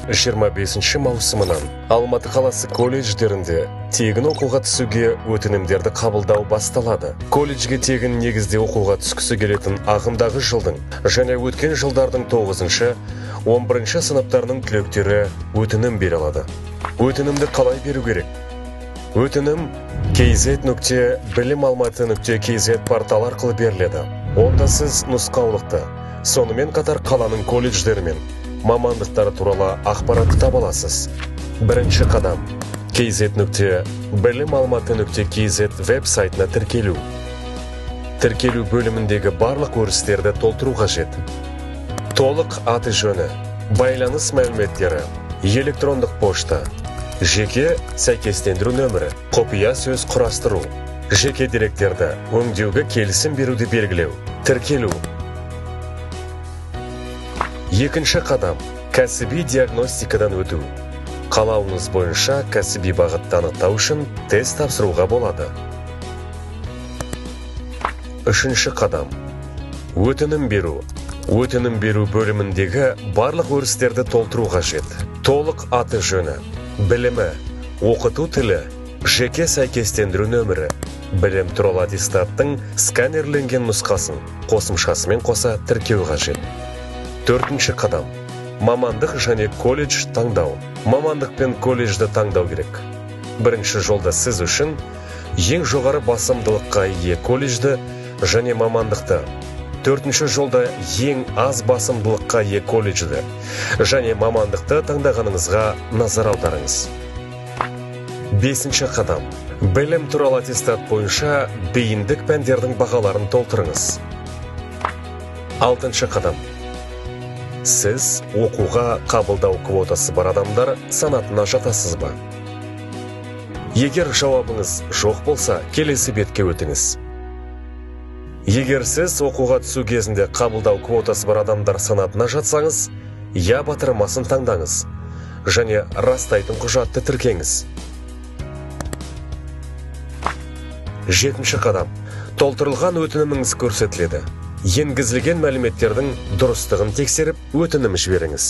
25 маусымынан Алматы қаласы колледждерінде тегін оқуға түсуге өтінімдерді қабылдау басталады. Колледжге тегін негізде оқуға түскісі келетін ағымдағы жылдың және өткен жылдардың 9-шы, 11-ші сыныптарының түлектері өтінім бере алады. Өтінімді қалай беру керек? Өтінім kz.bilimalmaty.kz порталы арқылы беріледі. Онда сіз нұсқаулықты, сонымен қатар қаланың колледждері мен мамандықтары туралы ақпаратты таба аласыз. Бірінші қадам: kz.bilimalmaty.kz веб-сайтына тіркелу. Тіркелу бөліміндегі барлық өрістерді толтыру қажет. Толық аты жөні, байланыс мәліметтері, электрондық пошта, жеке сәйкестендіру нөмірі, құпия сөз құрастыру, жеке деректерді өңдеуге келісім беруді белгілеу, тіркелу. Екінші қадам: кәсіби диагностикадан өту. Қалауыңыз бойынша кәсіби бағытты анықтау үшін тест тапсыруға болады. Үшінші қадам: өтінім беру. Өтінім беру бөліміндегі барлық өрістерді толтыру қажет. Толық аты жөні, білімі, оқыту тілі, жеке сәйкестендіру нөмірі, білім туралы аттестаттың сканерленген нұсқасын қосымшасымен қоса тіркеу қажет. Төртінші қадам: мамандық және колледж таңдау. Мамандық пен колледжді таңдау керек. Бірінші жолда сіз үшін ең жоғары басымдылыққа ие колледжді және мамандықты, төртінші жолда ең аз басымдылыққа ие колледжді және мамандықты таңдағаныңызға назар аударыңыз. Бесінші қадам: білім туралы аттестат бойынша бейіндік пәндердің бағаларын толтырыңыз. Алтыншы қадам: сіз оқуға қабылдау квотасы бар адамдар санатына жатасыз ба? Егер жауабыңыз жоқ болса, келесі бетке өтіңіз. Егер сіз оқуға түсу кезінде қабылдау квотасы бар адамдар санатына жатсаңыз, «Я» батырмасын таңдаңыз және растайтын құжатты тіркеңіз. Жетінші қадам: толтырылған өтініміңіз көрсетіледі. Енгізілген мәліметтердің дұрыстығын тексеріп, өтінім жіберіңіз.